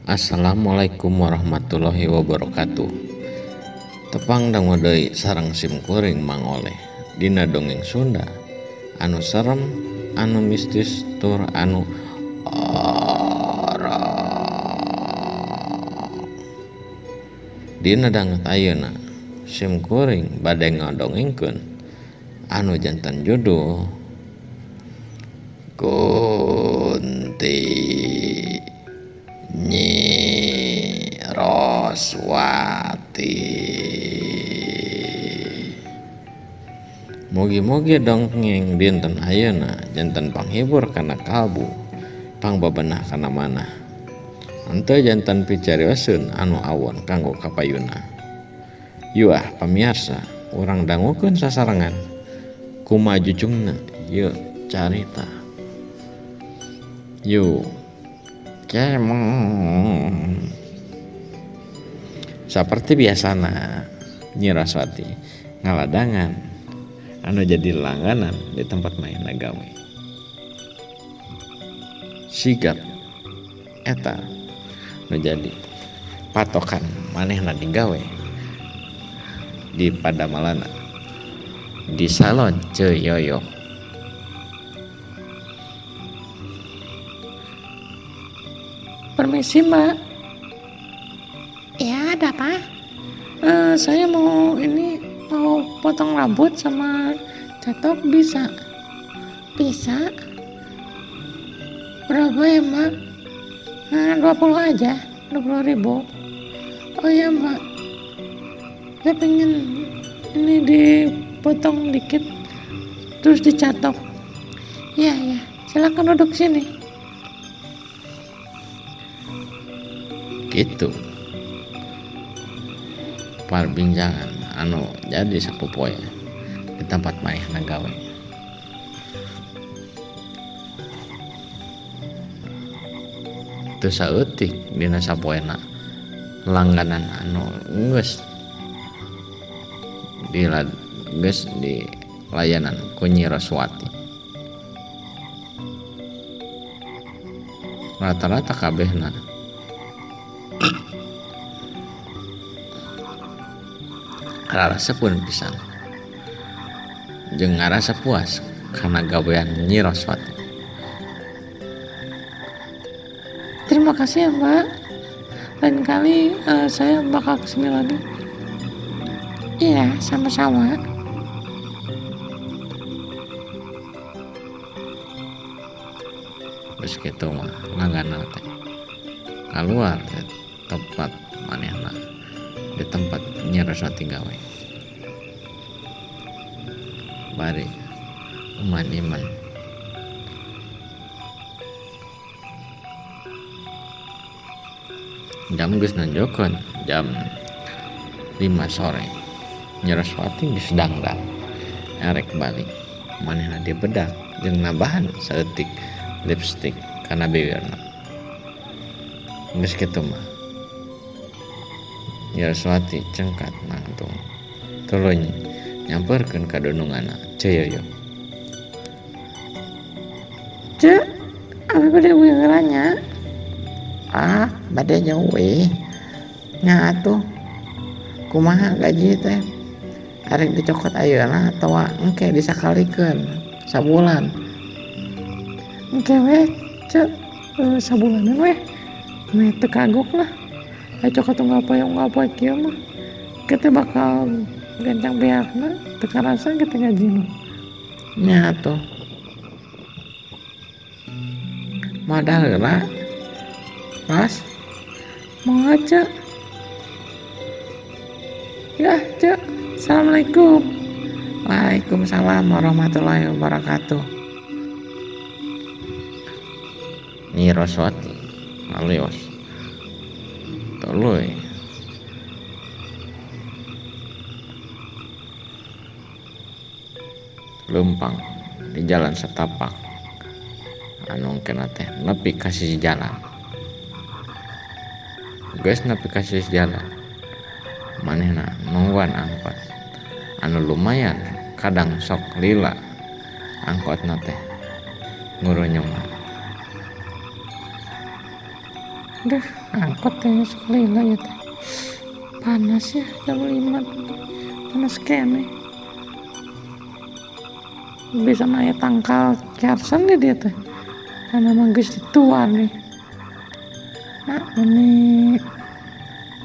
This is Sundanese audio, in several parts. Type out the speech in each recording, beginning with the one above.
Assalamualaikum warahmatullahi wabarakatuh. Tepang dangu deui sareng sim kuring Mang Oleh dina dongeng Sunda anu serem, anu mistis tur anu horor. Dina danget ayeuna sim kuring bade ngadongengkeun anu janten judul Kunti Nyi Roswati. Mugi-mugi dongeng dinten ayeuna janten panghibur kana kalbu, pangbabenah kana manah. Henteu janten picarioseun anu awon kanggo kapayuna. Yuah pamiarsa, urang dangukeun sasarengan kumaha jucungna ieu carita. Yuk kemon. Saperti biasana Nyi Roswati ngaladangan anu jadi langganan di tempat main gawe. Sigap eta nu jadi patokan manehna digawe di padamalana di salon Ceu Yoyo. Permisi mbak. Ya ada apa? Saya mau ini, mau potong rambut sama catok, bisa? Bisa. Berapa ya mbak? 20 aja, 20.000. Oh iya mbak, saya pengen ini dipotong dikit terus dicatok. Iya ya, silakan duduk sini. Gitu parbincangan anu jadi sapopoe di tempat manehna gawe. Teu saeutik dina sapoena langganan anu geus di layanan ku Nyi Roswati. Rata-rata kabehna rarasepun pisan jeung ngarasa puas kana gawean Nyi Roswati. Terima kasih ya mbak, lain kali saya bakal kesini lagi. Iya sama-sama. Geus kitu mah langganan teh kaluar teh tempat manehna di tempat Nyi Roswati gawe. Bari iman-iman jam geus nunjukeun jam 5 sore. Nyi Roswati geus dangdang erek balik. Manehna dibedak jeung nambahan saeutik lipstik kana bibirna. Geus kitu mah Nyi Roswati cengkat nangtung tuluy nyamperkeun ka dununganna Ceu Yoyo. Ceu, abi bade uih heula nya. Ah, bade nya uih. Nya atuh. Kumaha gaji teh? Arek dicokot ayeuna atawa engke disakalikeun sabulan? Engke we, Ceu, sabulanan we. Meh teu kagok lah. Ayo cokot unggal poe kieu mah. Kita bakal gancang beakna, teu karasa kita gajina. Nya atuh. Modal heula. Mas, mau Ceu? Ya Ceu, assalamualaikum. Waalaikumsalam warahmatullahi wabarakatuh. Nyi Roswati alias tuluy leumpang di jalan setapak anu kena teh nepi ka sisi jalan. Geus nepi ka sisi jalan manehna nungguan angkot anu lumayan kadang sok lila angkotna teh ngurunyung. Aduh, angkot teh sok lila ya teh. Panas ya jam 5. Panas kene. Bisa naya tangkal kersen di dia teh. Karena mah geus dituar nih. Nah, ini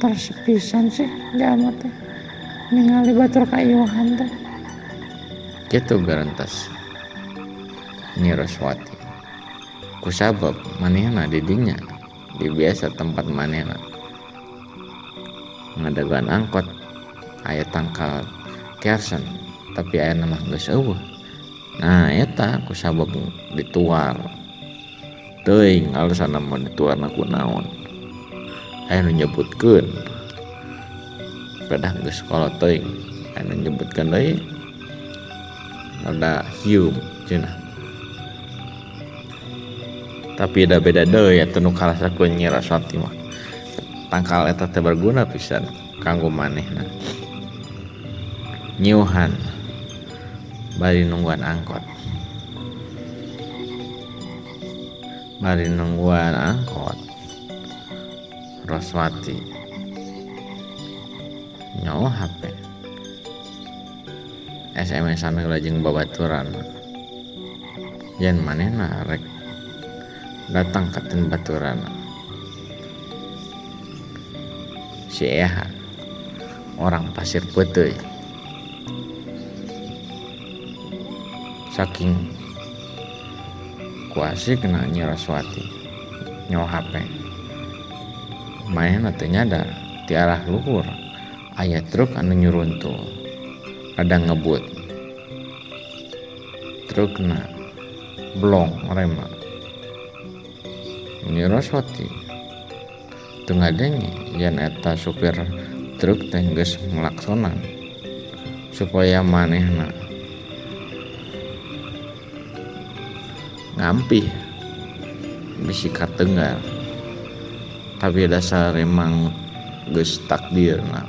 tersepisan sih jalma teh. Ningali batur kaiwahan teh. Kitu garantas Nyi Roswati. Kusabab manehna di dinya di biasa tempat manehna ngadagoan angkot aya tangkal kersen tapi aya mah geus eueuh. Nah eta kusabab dituar. Teuing alasanna mah dituarna ku naon. Aya nu nyebutkeun pedah geus kolot teuing, aya nu nyebutkeun deui rada hium cenah. Tapi da beda deui atuh nu karasa ku Nyi Roswati mah. Tangkal eta teh berguna pisan kanggo manehna. Nyiuhan bari nungguan angkot. Bari nungguan angkot Roswati nyawa HP SMS-an heula jeung babaturan. Yen manehna rek datang ka ten baturan. Si Eha orang Pasir Peuteuy. Saking kuasi kena Nyi Roswati nyawa HP. Manehna teu nyadar ti arah luhur aya truk anu nyuruntul rada ngebut. Trukna blong rema. Nyi Roswati teu ngadenge yen eta supir truk teh geus nglaksonan supaya manehna ngampih bisi katenggar. Tapi dasar emang geus takdirna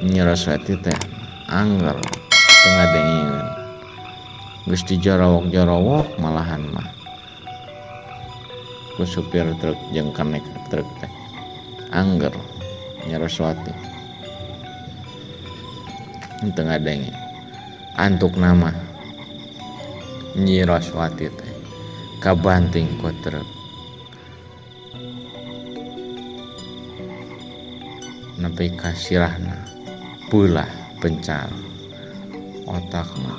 Nyi Roswati teh angger teu ngadengeun. Geus dijarowok-jarowok malahan mah ku supir truk jeung kenek truk teh angger Nyi Roswati teu ngadenge. Antukna mah Nyi Roswati teh kabanting ku truk. Nepi ka sirahna beulah pencar otakna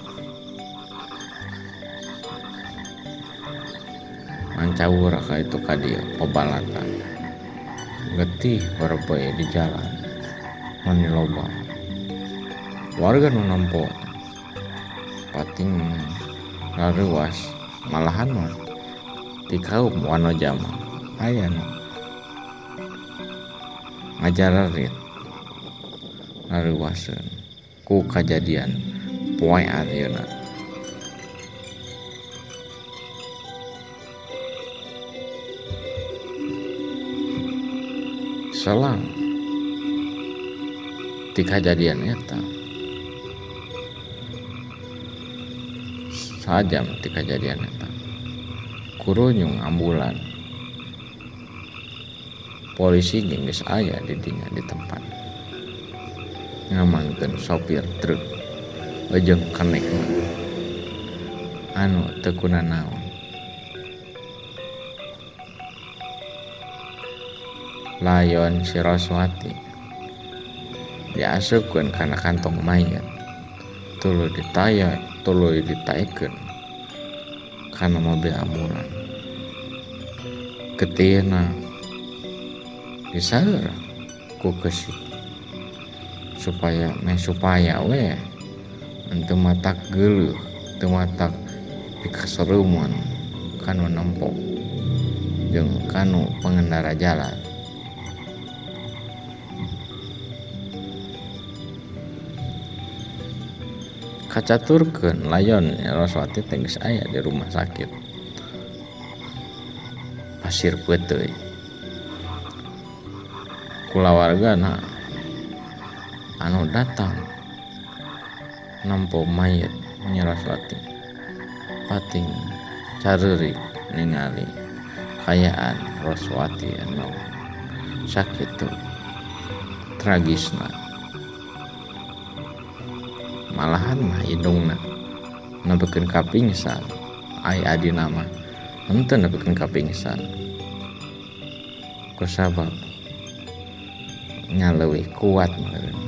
mancawur ka itu ka dieu pabalatan getih barebeuy di jalan mani loba warga nu nempo pating rareuwas malahan mah ti kaum Wanojama aya nu ngajararit rareuwaseun ku kajadian poe ayeuna. Selang ti kajadian eta sajam ti kajadian eta kurunyung ambulan polisi geus aya di dinya di tempat ngamankeun sopir truk jeung kenekna anu teu kunanaon. Layon si Roswati diasupkeun kana kantong mayat tuluy ditaya tuluy ditaekeun kana mobil ambulan. Getihna diseur ku keusik supaya meh supaya we henteu matak geuleuh teu matak pikasereuman kanu nempo jeung kanu pengendara jalan. Kacaturkeun layon Nyi Roswati teh geus aya di rumah sakit Pasir Peuteuy. Kulawargana anu datang nempo mayit Nyi Roswati pating careurik ningali kayaan Roswati anu sakitu tragisna. Malahan mah indungna nepikeun ka pingsan, ai adina mah henteu nepikeun ka pingsan. Kusabab nya leuwih kuat meureun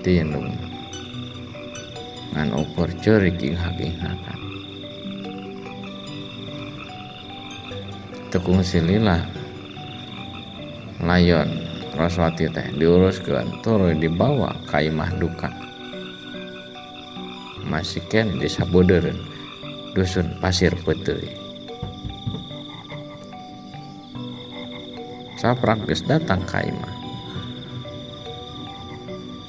ti indungna. Ngan ukur ceurik inghak-inghakan. Teu kungsi lila layon Roswati teh diuruskeun tuluy dibawa ka imah duka. Masih keneh di sabodeureun dusun Pasir Peuteuy. Saprak geus datang ka imah.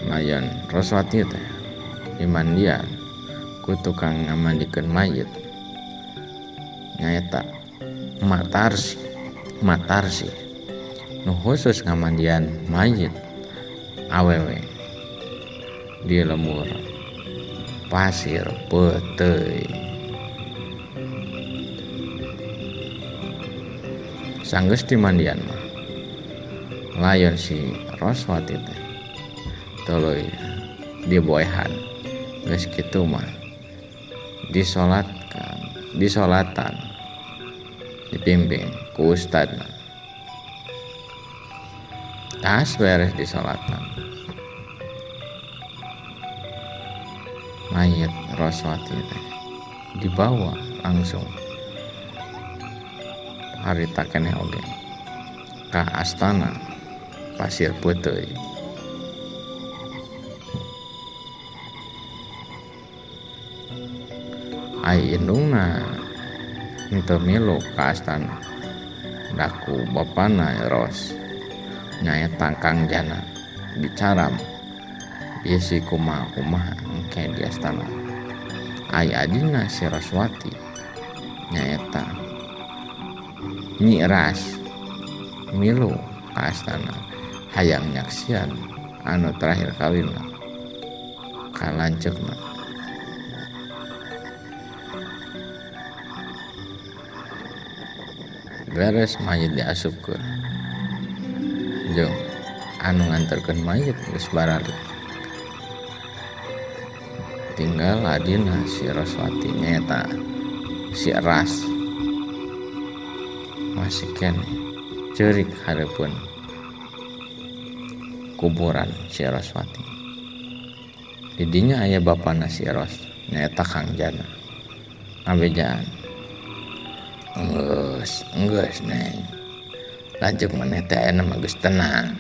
Layon Roswati teh dimandian ku tukang ngamandikeun mayit nyaeta Matarsi nu khusus ngamandian mayit awewe di lembur Pasir Peuteuy. Sanggeus dimandian mah layon si Roswati teh tuluy diboehan. Geus kitu mah disolatan dipimpin ku ustadna. Tas beres disolatan mayit Roswati teh dibawa langsung harita keneh oge ka astana Pasir Peuteuy. Ai indungna henteu milu ka astana daku bapana Ros nyaeta Kang Jana bicaram bisi kumaha-kumaha engke di astana. Ai adina si Roswati nyaeta Nyi Ras milu ka astana hayang nyaksian anu terakhir kalina ka lanceukna. Beres mayit diasupkeun jeung anu nganterkeun mayit geus baralik. Tinggal adina si Roswati nyaeta si Ras masih keneh ceurik hareupeun kuburan si Roswati. Di dinya aya bapana si Ros nyaeta Kang Jana ngabejaan, enggeus neng, lanceuk maneh teh ayeuna mah geus tenang,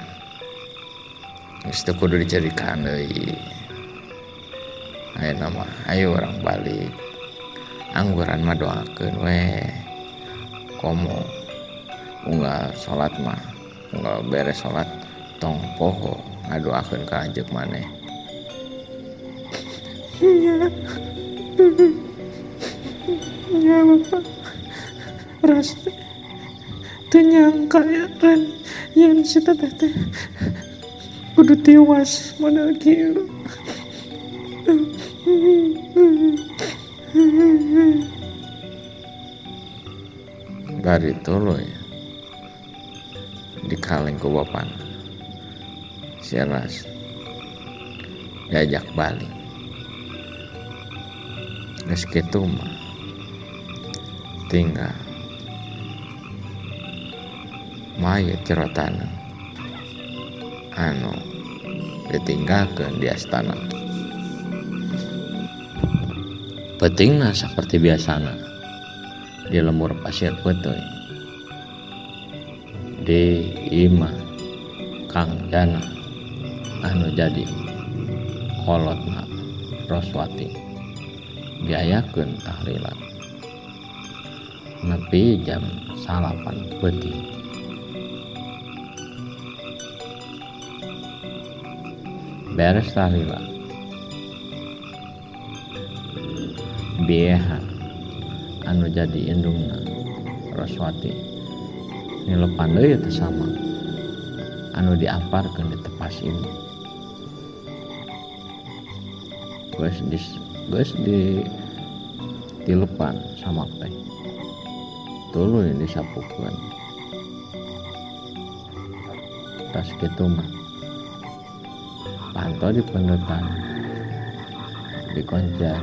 geus teu kudu dicerikan deui. Ayeuna mah ayo urang balik, angguran mah doakeun we, komo unggal salat mah, unggal beres salat tong poho ngadoakeun ka lanceuk maneh. Nya bapak Ras teu nyangka ya Ren yen si teteh teh kudu tiwas model kieu. Bari tuluy dikaleng ku bapana si Ras diajak balik. Geus kitu mah tinggal mayit jero taneuh anu ditinggalkeun di astana. Peutingna saperti biasana di lembur Pasir Peuteuy di imah Kang Jana anu jadi kolotna Roswati diayakeun tahlilan nepi jam 9 peuting. Beres tahlilan bieha anu jadi indungna Roswati nilepan deui teh sama anu diamparkeun di tepas ini. Geus di dilepan sama teh Tuluy disapukeun. Tas kitu mah panto dipendetan dikoncar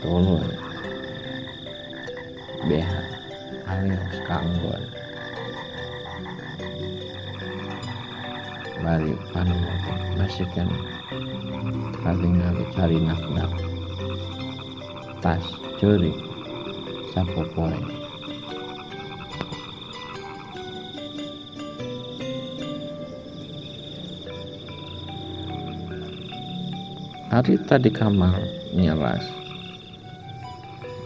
tuluy beha alias kanggon bari panu masih kan katingali cari nakdak tas ceurik sapopoe. Harita di kamar nyeras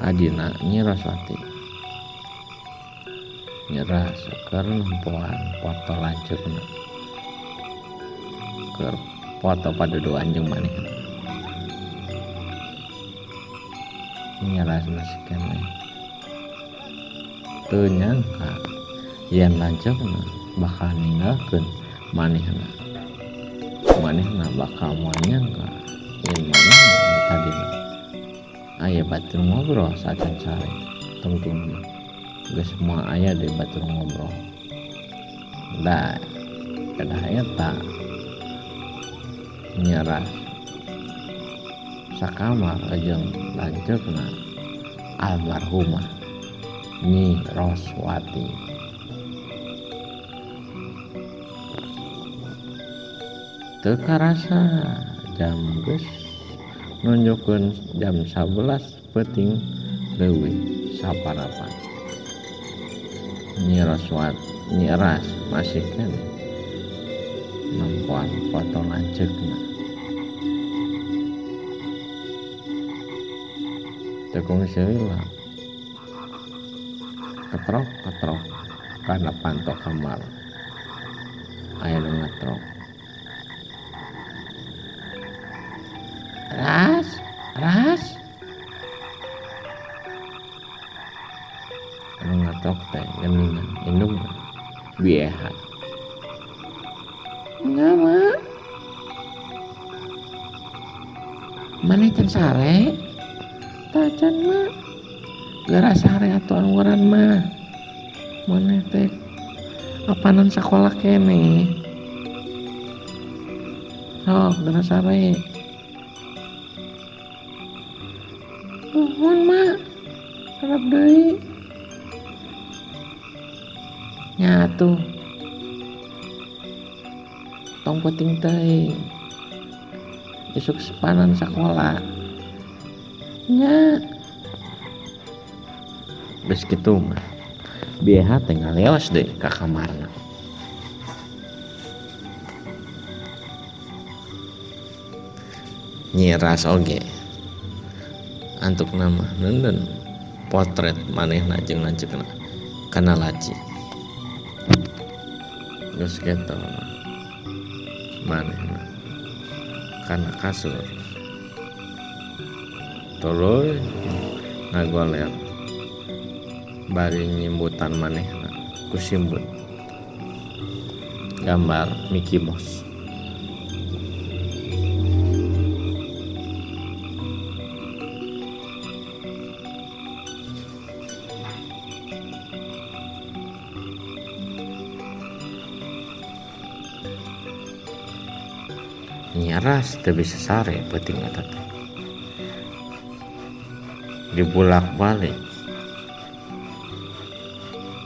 adina Nyi Roswati nyeras keur nempoan foto lanceukna keur foto paduduan jeung manehna. Nyeras masih keneh teu nyangka yen lanceukna bakal ninggalkeun manehna, manehna bakal moal nyangka yen manehna nu tadina aya batur ngobrol sacan sare. Tungtungna geus moal aya deui batur ngobrol da kedah eta nyeras sakamar jeung lanceukna almarhumah Nyi Roswati. Teu karasa jam geus nunjukkeun jam 11 peuting leuwih saparapat. Nyi Roswati nyeras masih keneh nempoan foto lanceukna. Teu kungsi lila ketrok-ketrok kana panto kamar aya nu ngetrok. Ras, ras. Anu ngetrok teh geuningan indungna bieha. Nya mah. Maneh can sare? Tacan mah. Geura sare atuh angguran mah. Maneh teh apanan sakola keneh. Sok geura sare. Nuhun mak, harap deui. Nya atuh. Tong penting teuing. Isuk sepanan sakola. Nya. Geus kitu mah. Bieha teh ngaleos deui ka kamarna. Nyi Ras oge antukna mah neunden potret manehna jeung lanceukna kana laci. Geus kitu manehna kana kasur tuluy ngagoler bari nyimbutan manehna ku simbut gambar Mickey Mouse. Nyaras teu bisa sare peuting eta teh. Dibulak-balik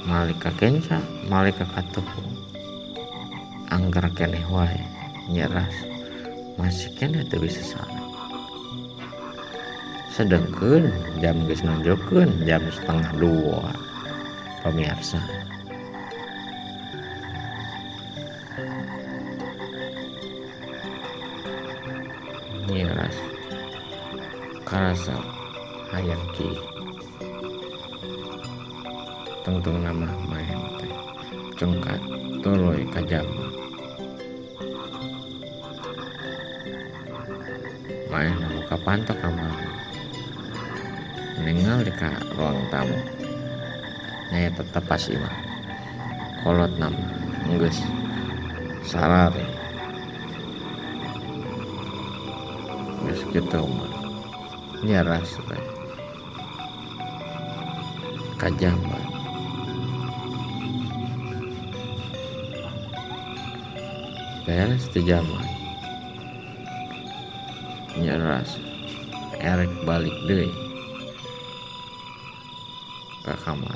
malik ka kenca, malik ka katuhu. Angger keneh wae nyeras masih keneh teu bisa sare. Sedengkeun jam geus nunjukkeun jam 1:30 pemirsa. Nyeras karasa hayang ki tungtung nama main teh cengkat tuluy ka jama main muka panto kamar ningali ka ruang tamu nya tetep pas imah kolot nama geus sarare geus kitu mah nyeras teh Ka jamban. Beres di jamban. Nyeras erek balik deui ka kamar.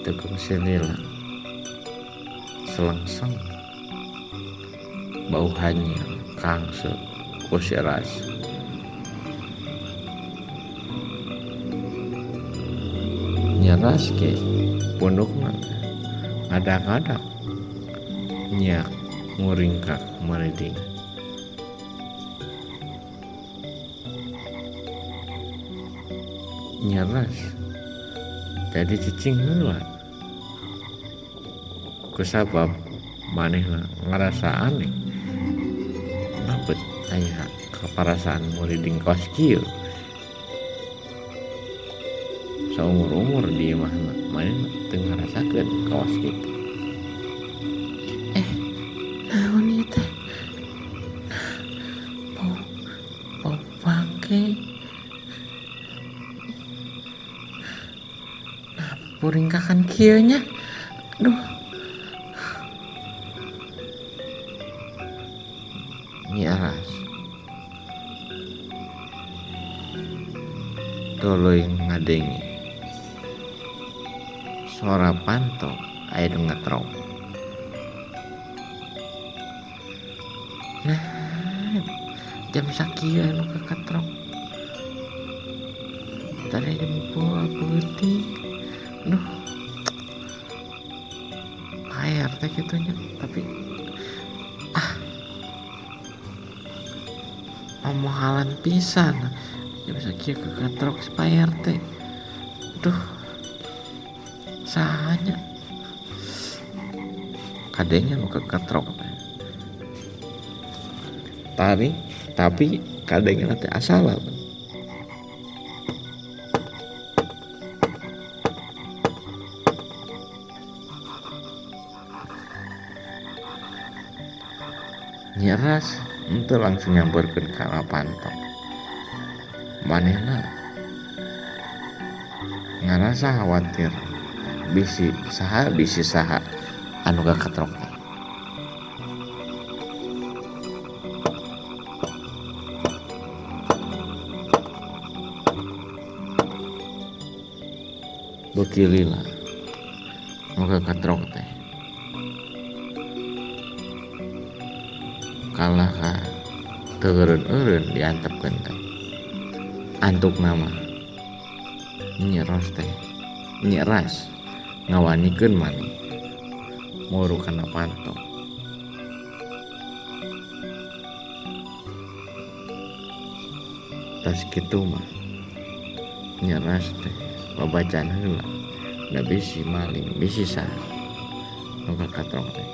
Tekung silila selengseng bau hanyir kangse ku si Ras. Nyeras ge pundukna ngadak-ngadak nyak muringkak meriding. Nyeras jadi cicing heula kusabab manehna ngarasa aneh napet aya kaparasaan muriding kos kieu saumur-umur di imahna manehna teu ngarasakeun kawas kitu. Naon ieu teh? Bau bangke. Nah, puringkakan kieu nya. Aduh. Nyi Aras tuluy ngadenge sora panto aya nu ngetrok. Nah, jam sakieu anu kakatrok. Tadi jam peuting. Aduh. Air teh kitu nya, tapi pamohalan pisan. Jam sakieu kakatrok si Pak RT. Aduh. Sahanya. Kadenge nu kakatrok teh. Tari, tapi kadenge teh asala. Nyeras henteu langsung nyamperkeun kana panto. Manehna ngarasa khawatir bisi saha anu kakatrok teh. Beuki lila nu kakatrok teh. Kalah ka teu eureun-eureun diantepkeun teh. Antukna mah Nyi Ros teh, Nyi Ras ngawanikeun maneh muru kana panto. Tas kitu mah Nyi Ras teh babacaan heula da bisi maling bisi saha nu kakatrok teh.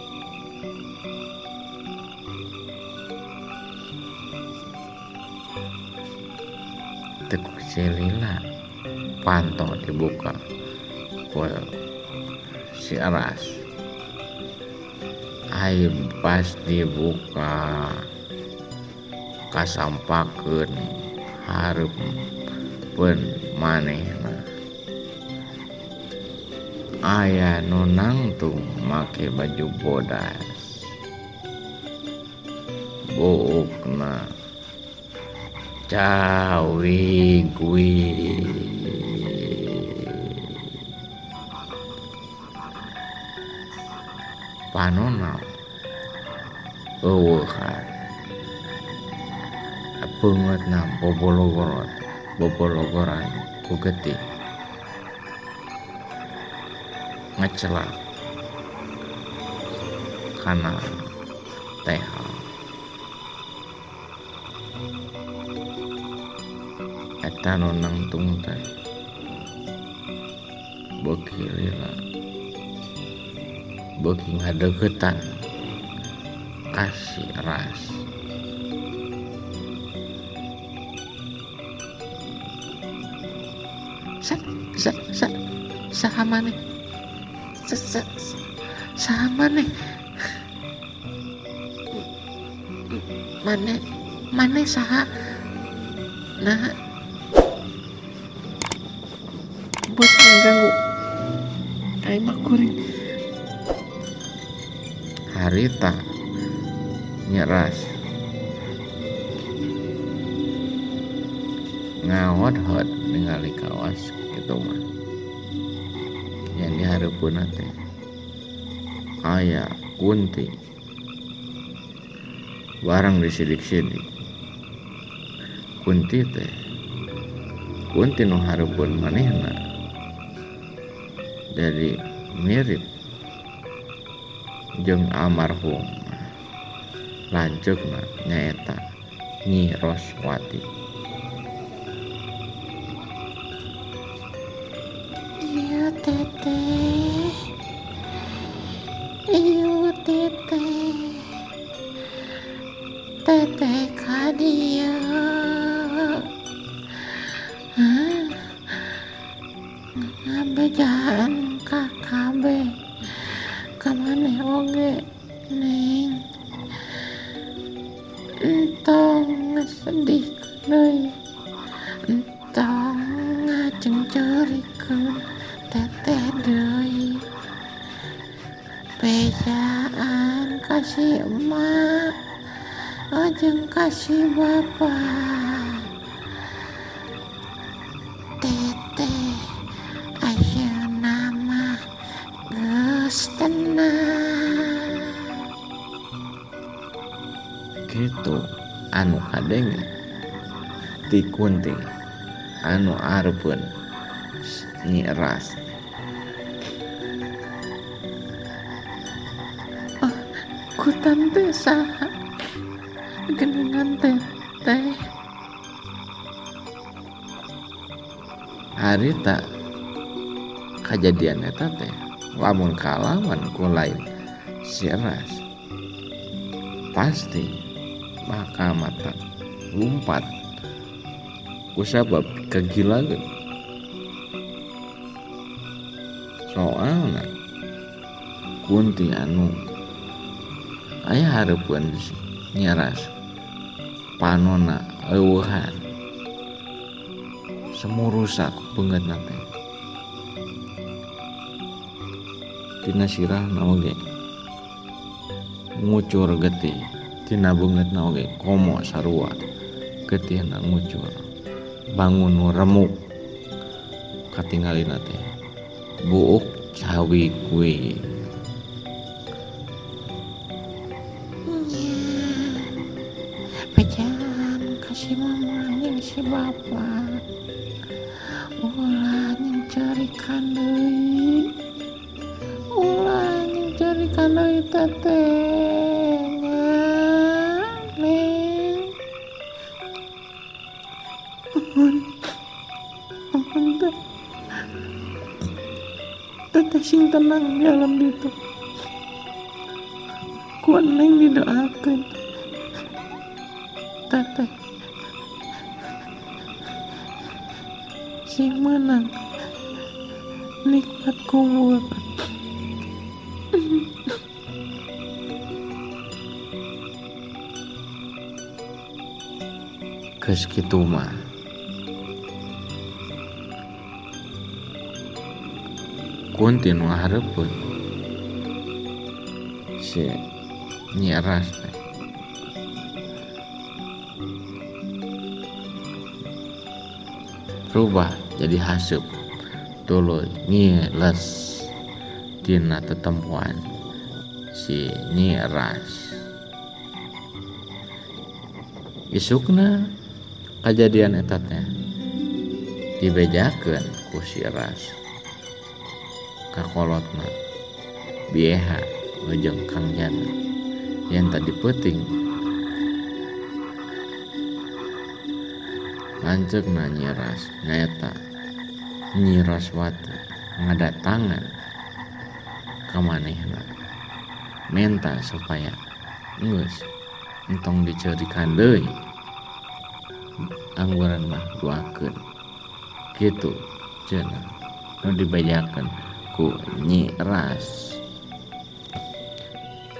Teu silila panto dibuka ku si Aras. Ai pas dibuka kasampakeun hareupeun manehna. Aya nu nangtung make baju bodas. Buukna cawigwig. Panona eueuhan. Beungeutna bobologoran ku getih. Ngecelak kana teha. Eta nu nangtung teh beuki lila beuki ngadeuketan ka si Ras. Saha maneh? Saha maneh? Maneh saha? Nah, Buat ngaganggu ka imah kuring. Harita nyeras ngawad-hod ningali kawas kitu mah yang dihareupeunna teh aya kunti barang disidik-sidik kunti teh kunti nu hareupeun manehna jadi mirip jeung almarhum lanceukna nyaeta Nyi Roswati. Iya teteh, iya teteh, teteh kadieu. Ngabejaan ka kabeh ka maneh oge neng. Entong sedih deui, entong ngacengcerikeun teteh deui. Bejaan ka si emak jeung ka si bapak. Teteh ayeuna mah geus tenang. Kitu anu kadenge ti kunti anu areupeun Nyi Ras. Oh, kutan teh saha geningan teteh. Harita kajadian eta teh lamun kalawan ku lain si Ras pasti bakal mata lumpat kusabab kegilaan. Soalna kunti anu aya hareupeun Nyi Ras panona eueuhan semurusak beungeutna teh tina sirahna oge ngucur getih, tina beungeutna oge komo sarua getihna ngucur, bangun nu remuk katingalina teh buuk cawi kuy. Nya bejaan ka si mama jeung si bapak ulah nyengcerikan deui, ulah nyengcerikan deui teteh nya neng. Mohon, mohon teh, teteh sing tenang di alam ditu. Ku neng didoakeun teteh sing menang nikmat kubur. Geus kitu mah kunti nu hareupeun si Nyi Ras teh rubah jadi haseup tuluy ngiles tina tetempoan si Nyi Ras. Isukna kajadian eta teh dibejakeun ku si Ras ka kolotna Bieha jeung Kang Jana yang tadi peuting. Lanceukna Nyi Ras nyaeta Nyi Roswati ngadatangan ka manehna menta supaya geus entong diceurikan deui angguran mah duakeun kitu cenah nu dibejakeun ku Nyi Ras.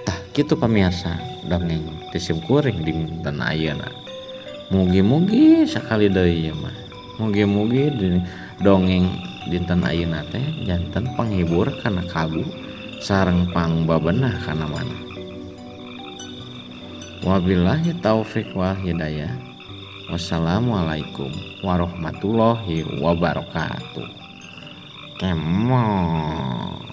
Tah kitu pamirsa dongeng ti simkuring dinten ayeuna. Mugi-mugi sakali deui ieu mah. Mugi-mugi dongeng Dinten ayeuna teh janten panghibur kana kalbu sareng pangbabenah kana manah. Wabillahi taufik wal hidayah. Wassalamualaikum warahmatullahi wabarakatuh. Kemon.